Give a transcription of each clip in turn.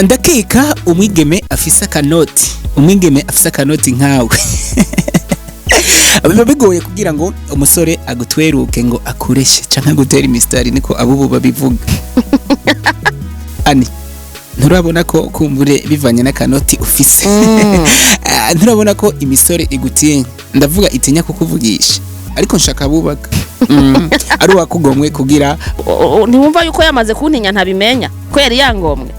Ndakeka umwigeme afise akanoti, umwigeme afise akanoti nkawe biba bigoye kugira ngo umusore agutweruke ngo akureshe canke agutere imisitari, niko abubu babivuga. Ani nturabona ko kumbure bivanye n'akanoti ufise, nturabona ko imisore igutinya? Ndavuga itinya kukuvugisha, ariko nshaka bubaka ari uwakugomwe kugira Ntiwumva yuko yamaze kuntinya ntabimenya ko yari yangomwe?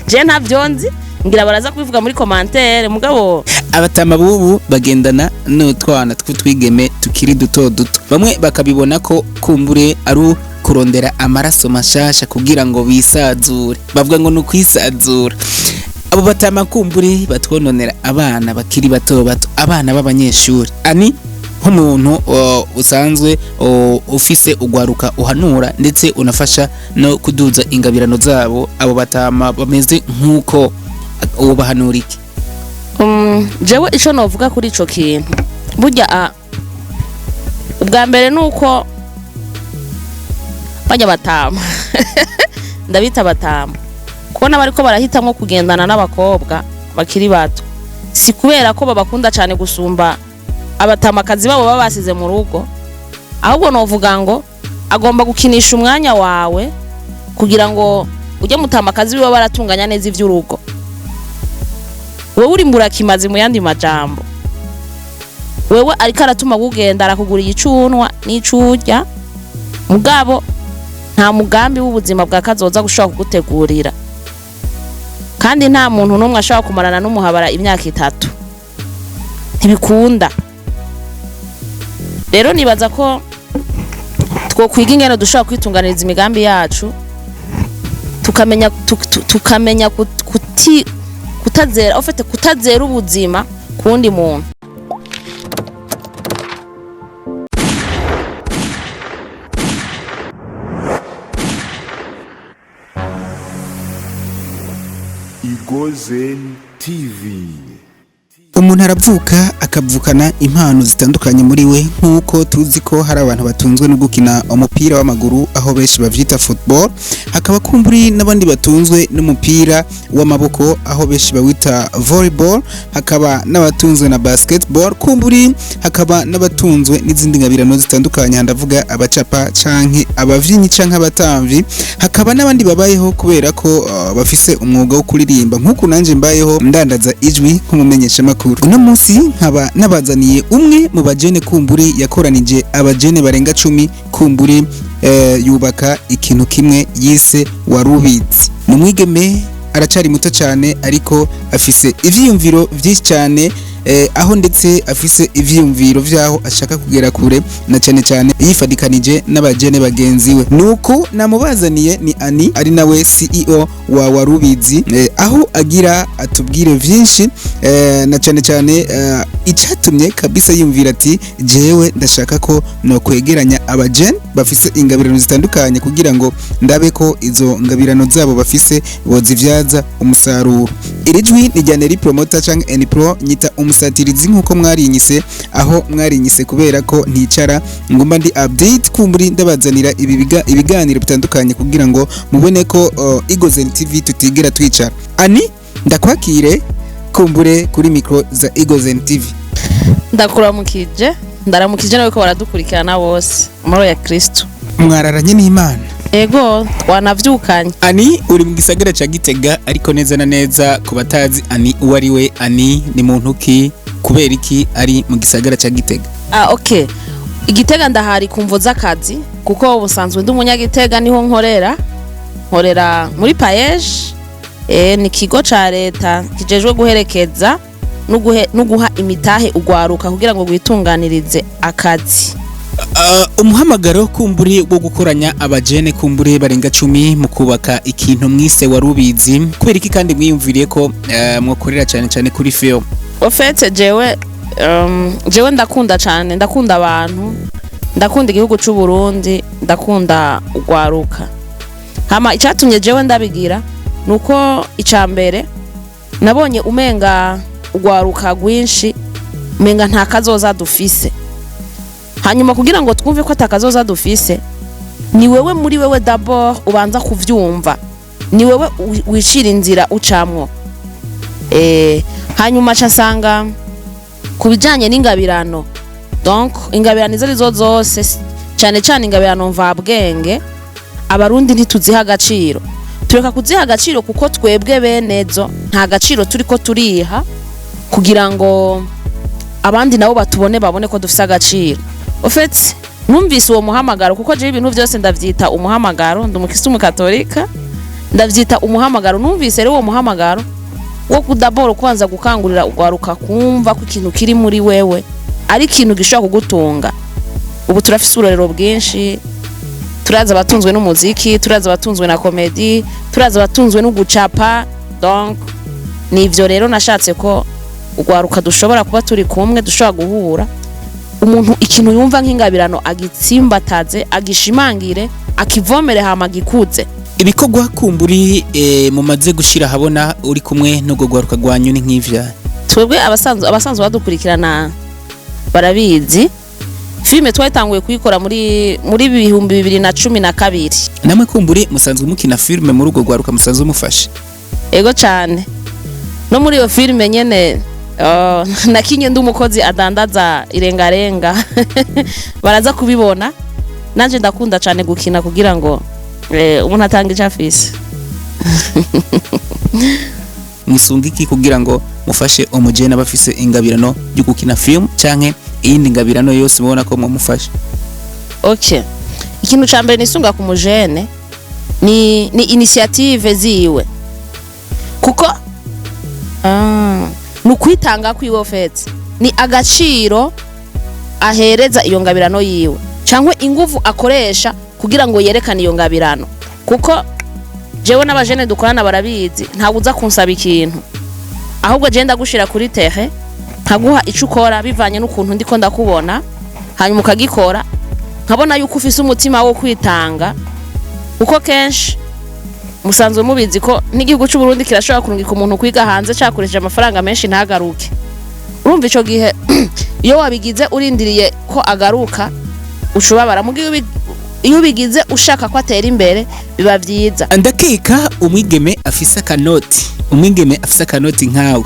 Je ntavyo nzi, ngira baraza kubivuga muri commentaire, mugabo Abatama bubu bagendana n'utwana tw'utwigeme tukiri duto duto, bamwe bakabibona ko kumbure ari kurondera amaraso mashasha kugira ngo bisazure, bavuga ngo ni ukwisazura. Abo batama kumbure batwononera abana bakiri bato bato, abana b'abanyeshuri. Ani nk'umuntu usanzwe ufise ugwaruka uhanura ndetse unafasha no kuduza ingabirano zabo, abo batama bameze nk'uko uwo bahanura iki? Jewe ico novuga kuri ico kintu burya, ubwa mbere nuko bajya batama, ndabita batama, kubona bariko barahitamwo kugendana n'abakobwa bakiri bato si kubera ko babakunda cyane gusumba abatamakazi babo baba basize mu rugo, ahubwo novuga ngo agomba gukinisha umwanya wawe kugira ngo ujye mutamakazi wiwe baratunganya neza ivy'urugo. Wewe uri mburakimazi, mu yandi majambo wewe ariko aratuma kugenda arakugura icunwa n'icurya, mugabo nta mugambi w'ubuzima bwa kazoza gushobora kugutegurira, kandi nta muntu n'umwe ashobora kumarana n'umuhabara imyaka 3, ntibikunda. Rero nibaza ko twokwiga ingene dushobora kwitunganiriza imigambi yacu, tukamenya tukamenya kutazera ufite kutazera ubuzima ku wundi muntu. Igozen TV. Umuntu aravuka akavukana impano zitandukanye muri we, nk'uko tuzi ko hari abantu batunzwe no gukina umupira w'amaguru, aho benshi bavyita football, hakaba kumburi n'abandi batunzwe n'umupira w'amaboko, aho benshi bawita volleyball, hakaba n'abatunzwe na basketball, kumburi hakaba n'abatunzwe n'izindi ngabirano zitandukanye, ndavuga abacapa canke abavyinyi canke abatamvyi, hakaba n'abandi babayeho kubera ko bafise umwuga wo kuririmba, nk'uku nanje mbayeho ndandaza ijwi nk'umumenyeshamakuru. Uno munsi nkaba nabazaniye umwe mu bajene kumbure yakoranije abajene barenga 10 kumbure, yubaka ikintu kimwe yise Warubizi. Ni umwigeme aracari muto cyane, ariko afise ivyiyumviro vyinshi cyane, aho ndetse afise ivyiyumviro vyaho ashaka kugera kure, na cyane cyane yifadikanije n'abajene bagenzi we. Nuko namubazaniye ni Ani, ari nawe CEO wa Warubizi, aho agira atubwire vyinshi, na cyane cyane icatumye kabisa yumvira ati jewe ndashaka ko no kwegeranya abajene bafise ingabirano zitandukanye kugira ngo ndabe ko izo ngabirano zabo bafise bozivyaza umusaruro. Iri jwi ni rya Neri Promoter canke Npro, nyita umusatirizi nkuko mwarinyise, aho mwarinyise kubera ko nticara ngomba ndi update kumburi ndabazanira ibi ibiganiro bitandukanye kugira ngo mubone ko Igozen TV tutigera twicara. Ani ndakwakire kumbure kuri micro za Igozen TV. Ndakuramukije, ndaramukije nawe ko baradukurikirana bose, amahoro ya Kristo. Mwararanye n'Imana? Ego, twanavyukanye. Ani uri mu gisagara ca Gitega, ariko neza na neza ku batazi Ani uwo ari we, Ani ni muntu ki, kubera iki ari mu gisagara ca Gitega? Okay, Igitega ndahari kumvo z'akazi, kuko ubusanzwe ndi umunyagitega, niho nkorera, nkorera muri PAEJ, ni ikigo ca leta kijejwe guherekeza no guha imitahe ugwaruka kugira ngo rwitunganirize akazi. Umuhamagaro kumburi wo gukoranya abajene kumburi barenga 10 mu kubaka ikintu mwise Warubizi, kubera iki kandi mwiyumviriye ko mwokorera cyane cyane kuri film? Au fait jewe jewe ndakunda cyane, ndakunda abantu, ndakunda igihugu c'u Burundi, ndakunda ugwaruka. Hama icatumye jewe ndabigira nuko icambere nabonye umenga ugwaruka rwinshi umenga nta kazoza dufise. Hanyuma kugira ngo twumve ko atakazoza dufise, ni wewe muri wewe d'abord ubanza kuvyumva. Ni wewe wicira inzira ucamwo. Hanyuma ca nsanga ku bijanye n'ingabirano, donc ingabirano izo arizo zose, cane cane ingabirano mvabwenge, Abarundi ntituziha agaciro. Tureka kuziha agaciro kuko twebwe benezo nta gaciro turiko turiha kugira ngo abandi nabo batubone, babone ko dufise agaciro. Au fait, numvise uwo muhamagaro, kuko jewe ibintu vyose ndavyita umuhamagaro, ndi umukristo umukatolika, ndavyita umuhamagaro. Numvise rero uwo muhamagaro wo kudaboro kubanza gukangurira ugwaruka kumva ko ikintu kiri muri wewe ari ikintu gishobora kugutunga. Ubu turafise uburorero bwinshi: turazi abatunzwe n'umuziki, turazi abatunzwe na comédie, turazi abatunzwe no gucapa. Donc nivyo rero nashatse ko ugwaruka dushobora kuba turi kumwe, dushobora guhura, umuntu ikintu yumva nk'ingabirano agitsimbataze, agishimangire, akivomere, hama agikuze. Ibikorwa kumburi mumaze gushira habona uri kumwe n'urwo rwaruka rwanyu ni nk'ivya? Twebwe abasanzwe badukurikirana barabizi, filime twatanguye kuyikora muri 2012. Namwe kumburi musanzwe mukina filime muri urwo rwaruka musanzwe mufashe? Ego cyane. No muri iyo filime nyene nakinye ndi umukozi adandaza irengarenga. Baraza kubibona. Nanje ndakunda cyane gukina kugira ngo umuntu atanga icyo afise. Mwisunga iki kugira ngo mufashe umujene aba afise ingabirano yo gukina film canke iyindi ngabirano yose mubona ko mwamufasha? Okay, ikintu ca mbere nisunga ku mujene ni initiative ziwe, kuko ni ukwitanga kwiwe. Au fait, ni agaciro ahereza iyo ngabirano yiwe cyangwa inguvu akoresha kugira ngo yerekane iyo ngabirano, kuko jewe n'abajene dukorana barabizi, ntabwo uza kunsaba ikintu, ahubwo je ndagushira kuri terrain, nkaguha ico ukora bivanye n'ukuntu ndiko ndakubona, hanyuma ukagikora, nkabona yuko ufise umutima wo kwitanga. Kuko kenshi musanzwe mubizi ko n'igihugu cy'u Burundi kirashobora kurungika umuntu kwiga hanze cakoresheje amafaranga menshi ntagaruke. Urumva ico gihe iyo wabigize urindiriye ko agaruka, ucubabara. Mugihe iyo ubigize ushaka ko atera imbere, biba vyiza. Ndakeka umwigeme afise akanoti, umwigeme afise akanoti nkawe,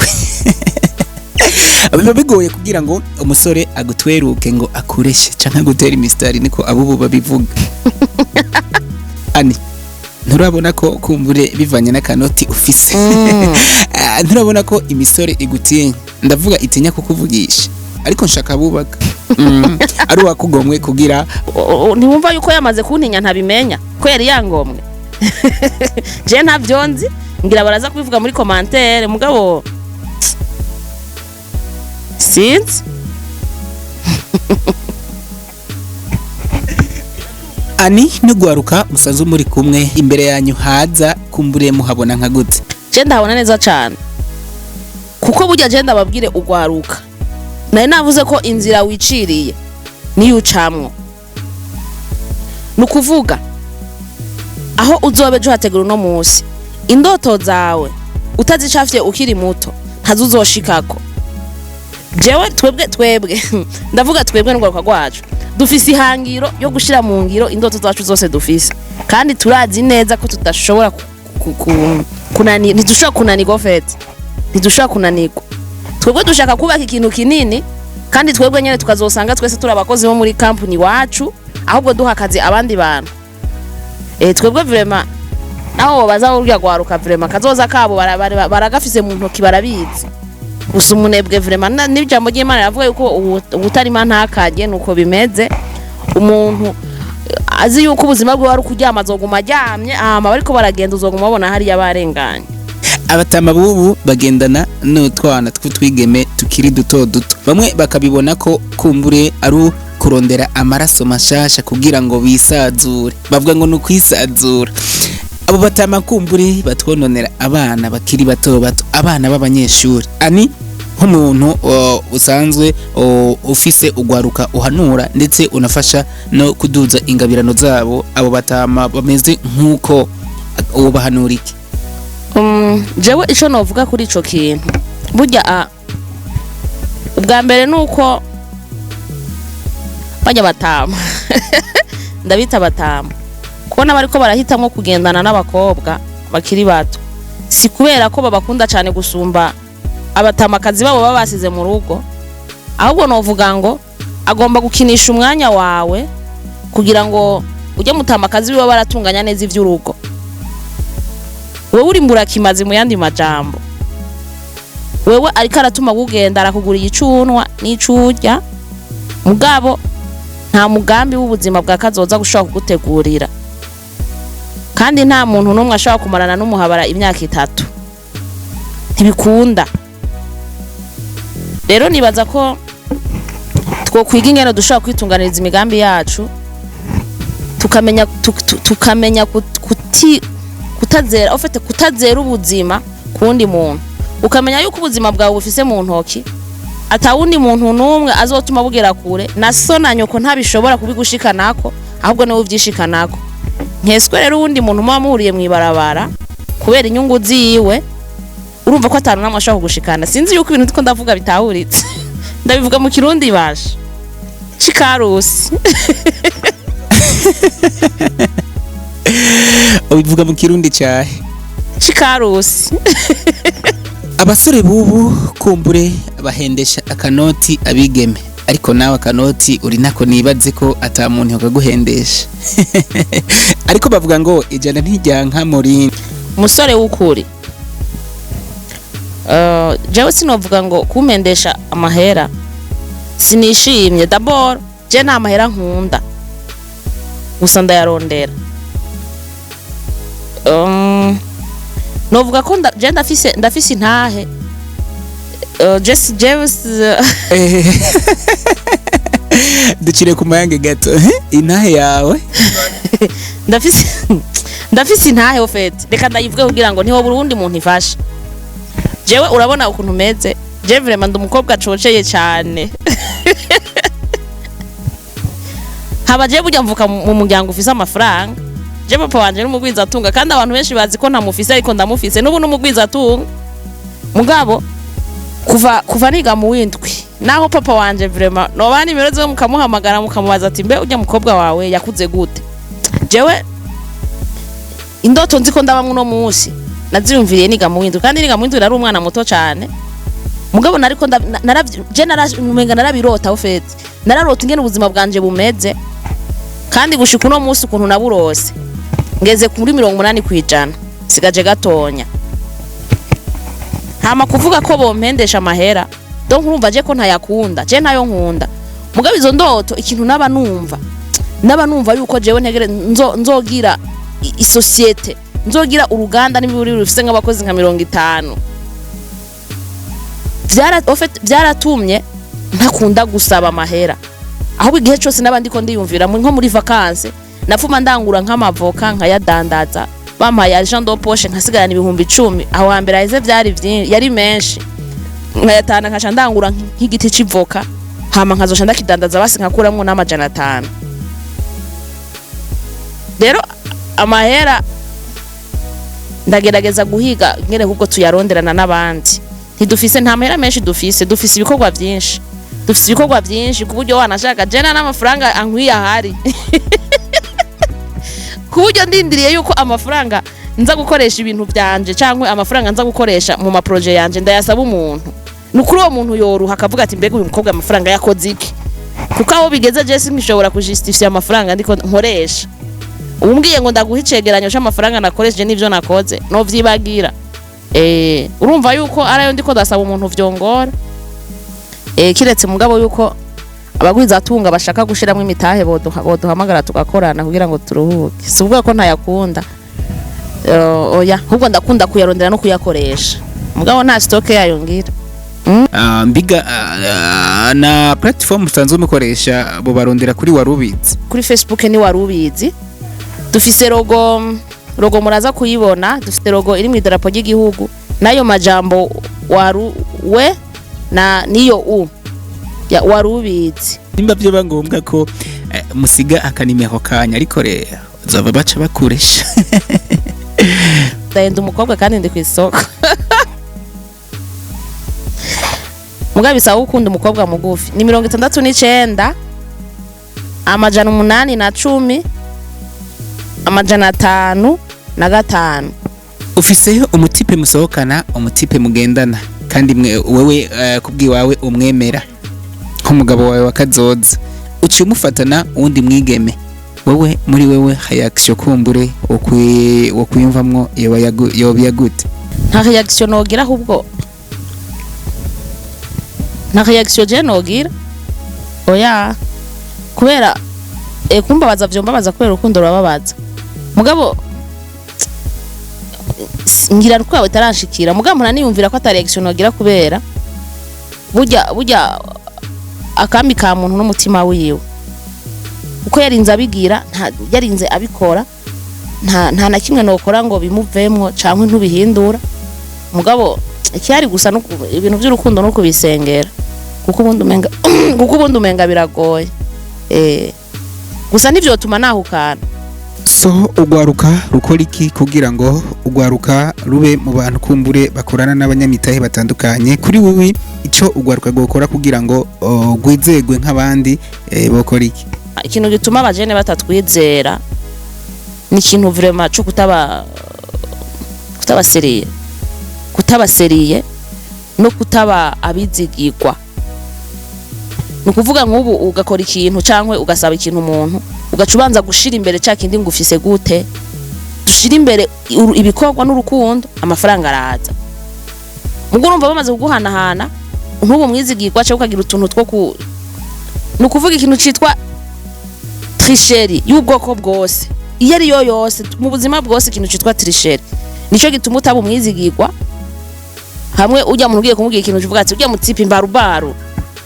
biba bigoye kugira ngo umusore agutweruke ngo akureshe canke agutere imisitari, niko abubu babivuga. Ani nturabona ko kumbure bivanye n'akanoti ufise, nturabona ko imisore igutinya? Ndavuga itinya kukuvugisha, ariko nshaka bubaka ari uwakugomwe kugira Ntiwumva yuko yamaze kuntinya? Ntabimenya ko yari yangomwe. Je ntavyo nzi, ngira baraza kubivuga muri commentaire, mugabo sinzi. Ani nugwaruka musanzwe muri kumwe, imbere yanyu haza kumbure muhabona nka gute? Je ndahabona neza cane, kuko burya je ndababwire, ugwaruka, nari navuze ko inzira wiciriye niyo ucamwo. Ni ukuvuga aho uzoba ejo hategura uno munsi. Indoto zawe utazicafye ukiri muto ntazo uzoshikako. Jewe twebwe, ndavuga twebwe n'urwaruka rwacu, dufise ihangiro yo gushira mu ngiro indoto zacu zose dufise, kandi turazi neza ko tudashobora ntidushobora kunanirwa. Au fait, ntidushobora kunanirwa. Twebwe dushaka kubaka ikintu kinini, kandi twebwe nyene tukazosanga twese turi abakozi bo muri kampuni iwacu, ahubwo duha akazi abandi bantu. Twebwe vraiment, naho baza urya rwaruka, vraiment kazoza kabo baragafise mu ntoki, barabizi. Gusa umunebwe vraiment, n'ijambo ry'Imana riravuga yuko uwutarima ntakarye. Nuko bimeze. Umuntu azi yuko ubuzima bwiwe ari ukuryama, azoguma aryamye, hama bariko baragenda uzoguma babona hariya barenganye. Abatama bubu bagendana n'utwana tw'utwigeme tukiri duto duto, bamwe bakabibona ko kumbure ari kurondera amaraso mashasha kugira ngo bisazure, bavuga ngo ni ukwisazura. Abo batama kumbure batwononera abana bakiri bato bato, abana b'abanyeshuri. Ani nk'umuntu usanzwe ufise ugwaruka uhanura ndetse unafasha no kuduza ingabirano zabo, abo batama bameze nk'uko uwo bahanura iki? Jewe ico novuga kuri ico kintu, burya ubwa mbere nuko bajya batama, ndabita batama, kubona bariko barahitamwo kugendana n'abakobwa. bakiri bato, si kubera ko babakunda cyane gusumba abatamakazi babo baba basize mu rugo. Ahubwo novuga ngo agomba gukinisha umwanya wawe kugira ngo ujye mutamakazi wiwe baratunganya neza iby'urugo, wewe uri mburakimazi. Mu yandi majambo, wewe ariko aratuma kugenda arakugura icunwa n'icurya, mugabo nta mugambi w'ubuzima bwa kazoza gushobora kugutegurira. Kandi nta muntu n'umwe ashobora kumarana n'umuhabara imyaka 3, ntibikunda. Rero nibaza ko twokwiga ingene dushobora kwitunganiriza imigambi yacu, tukamenya tukamenya kutazera ufite, kutazera ubuzima ku wundi muntu, ukamenya yuko ubuzima bwawe bufise mu ntoki, atawundi muntu n'umwe azotuma bugera kure, na so na nyoko ntabishobora kubigushikanako, ahubwo niwe uvyishikanako. Nkeswe rero uwundi muntu muba muhuriye mw'ibarabara kubera inyungu ziwe, urumva ko atanu namwe ashobora kugushikana. Sinzi yuko ibintu ndiko ndavuga bitahuritse. Ndabivuga mu Kirundi basha cikarusi. Ubivuga mu Kirundi cyahe? Cikarusi. Abasore bubu kumbure bahendesha akanoti abigeme, ariko nawe akanoti uri nako, nibaze ko ata muntu yokaguhendesha. Ariko bavuga ngo ijana ntijyanka muri Umusore w'ukuri, jewe sinovuga ngo kumpendesha amahera sinishimye. D'abord je nta mahera nkunda, gusa ndayarondera. Novuga ko je ndafise intahe. Jewe Ducire ku mayange gato intahe yawe. Ndafise intahe au fait, reka ndayivuge kugira ngo ntihobura uwundi muntu ifashe. Jewe urabona ukuntu meze, je vraiment ndi umukobwa acoceye cyane. Haba je burya mvuka mu muryango ufise amafaranga. Je papa wanje n'umugwizatunga, kandi abantu benshi bazi ko ntamufise, ariko ndamufise n'ubu n'umugwizatunga. Mugabo kuva niga mu windwi, naho papa wanje vraiment noba nimero ziwe mukamuhamagara mukamubaza ati: "Mbe urya mukobwa wawe yakuze gute?" Jewe indoto nzi ko ndabamwe uno munsi naziyumviriye niga mu windwi, kandi niga mu windwi nari umwana muto cyane. Mugabo nariko je umenga narabirota au fait, nararota ingene ubuzima bwanje bumeze, kandi gushika uno munsi ukuntu naburose ngeze kuri 80%, sigaje gatonya. Hama kuvuga ko bompendesha amahera, donc urumva je ko ntayakunda, je ntayo nkunda. Mugabo izo ndoto, ikintu naba numva yuko jewe ntegere nzogira isosiyete, nzogira uruganda n'ibiburi rufise nk'abakozi nka 50. Vyara au fait byaratumye ntakunda gusaba amahera, ahubwo igihe cyose naba ndiko ndiyumvira nko muri vacances napfuma ndangura nk'amavoka nkayadandaza, bampaye argent de poche nkasigarana 10,000. Aho hambere haheze vyari vyinshi, yari menshi. Nkayatana nkaca ndangura nk'igiti c'ivoka, hama nkazoca ndakidandaza, basi nkakuramwo n'500. Rero amahera ndagerageza guhiga ngene ahubwo tuyaronderana n'abandi. Ntidufise, nta mahera menshi dufise, dufise ibikorwa byinshi, dufise ibikorwa byinshi ku buryo wanashaka jena n'amafaranga ankwiye ahari, ku buryo ndindiriye yuko amafaranga nza gukoresha ibintu byanje cyangwa amafaranga nza gukoresha mu ma projets yanje ndayasaba umuntu, ni ukuri uwo muntu yoruha akavuga ati: "Mbega uyu mukobwa amafaranga yakoze iki?" Kuko aho bigeze je sinkishobora kujustifia amafaranga ndiko nkoresha. Umbwiye ngo ndaguha icegeranyo c'amafaranga nakoresheje n'ivyo nakoze, novyibagira. Urumva yuko arayo ndiko ndasaba umuntu vyongora. Kiretse mugabo yuko abagwizatunga bashaka gushiramwo imitahe boduhamagara tugakorana kugira ngo turuhuke. Si ukuvuga ko ntayakunda. Oya, ahubwo ndakunda kuyarondera no kuyakoresha, mugabo nta stock yayo ngira. Mbiga na platform musanzwe mukoresha bo barondera kuri Warubizi? Kuri Facebook ni Warubizi. Dufise logo, muraza kuyibona. Dufite logo iri mu idarapo ry'igihugu n'ayo majambo waru we na niyo u ya Warubizi. Nimba vyoba ngombwa ko musiga akanimero kanya, ariko rero zaba baca bakuresha. Ndahenda umukobwa kandi ndi ku isoko. Mugabo bisaba gukunda umukobwa mugufi. Ni 69 810 505. Ufise umutipe musohokana, umutipe mugendana, kandi mwe wewe kubwiwawe umwemera nk'umugabo wawe wa kazoza, uciye umufatana uwundi mwigeme. Wewe muri wewe, réaction kumbure wokwiyumvamwo yoba yagute? Nta réaction nogira, ahubwo nta réaction je nogira, oya, kubera kumbabaza vyombabaza, kubera urukundo rurababaza. Mugabo ngira ko yawe itaranshikira, mugabo mpora niyumvira ko ata réaction nogira, kubera burya akami ka muntu n'umutima wiwe, uko yarinze abigira, nta yarinze abikora, nta na kimwe nokora ngo bimuvemwo canke ntubihindura. Mugabo ikihari gusa ibintu by'urukundo no kubisengera, kuko ubundi umenga biragoye. Gusa ntivyotuma nahukana. So ugwaruka rukora iki kugira ngo ugwaruka rube mu bantu kumbure bakorana n'abanyamitahe batandukanye? Kuri wewe, ico ugwaruka rwokora kugira ngo rwizegwe nk'abandi, bokora iki? Ikintu gituma abajene batatwizera ni ikintu vraiment cyo kutaba sérieux, kutaba sérieux no kutaba abizigirwa. Ni ukuvuga nk'ubu ugakora ikintu cyangwa ugasaba ikintu umuntu, ugaca ubanza gushira imbere cya kindi ngo ufise gute. Dushira imbere ibikorwa n'urukundo, amafaranga araza. Mugo urumva bamaze kuguhanahana, ntubu mwizigirwa, cyangwa ukagira utuntu two ku, ni ukuvuga ikintu citwa tricherie y'ubwoko bwose, iyo ari yo yose, mu buzima bwose, ikintu citwa tricherie nico gituma utaba umwizigirwa. Hamwe ujya muntu ugiye kumubwira ikintu, uvuga ati ujya mutipe imbarubaru,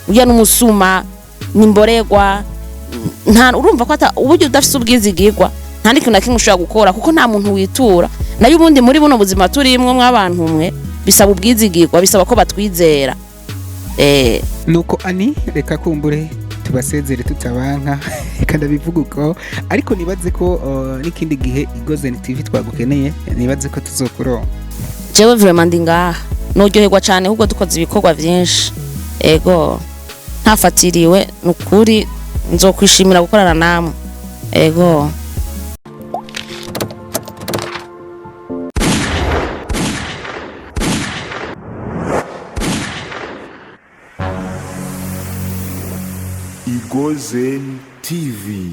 ujya n'umusuma, nimboregwa, nta urumva ko ata uburyo udafise ubwizigirwa, nta n'ikintu na kimwe ushobora gukora, kuko nta muntu witura. Nayo ubundi muri buno buzima turimwo mw'abantu mwe, bisaba ubwizigirwa, bisaba ko batwizera. Nuko ani reka kumbure tubasezere tutabanka, reka ndabivuga uko, ariko nibaze ko n'ikindi gihe Igozen TV twagukeneye, nibaze ko tuzokuronka. Jewe vraiment ndi ngaha, noryoherwa cyane ahubwo dukoze ibikorwa byinshi. Ego, ntafatiriwe, nukuri nzokwishimira gukorana namwe. Ego. Igozen TV.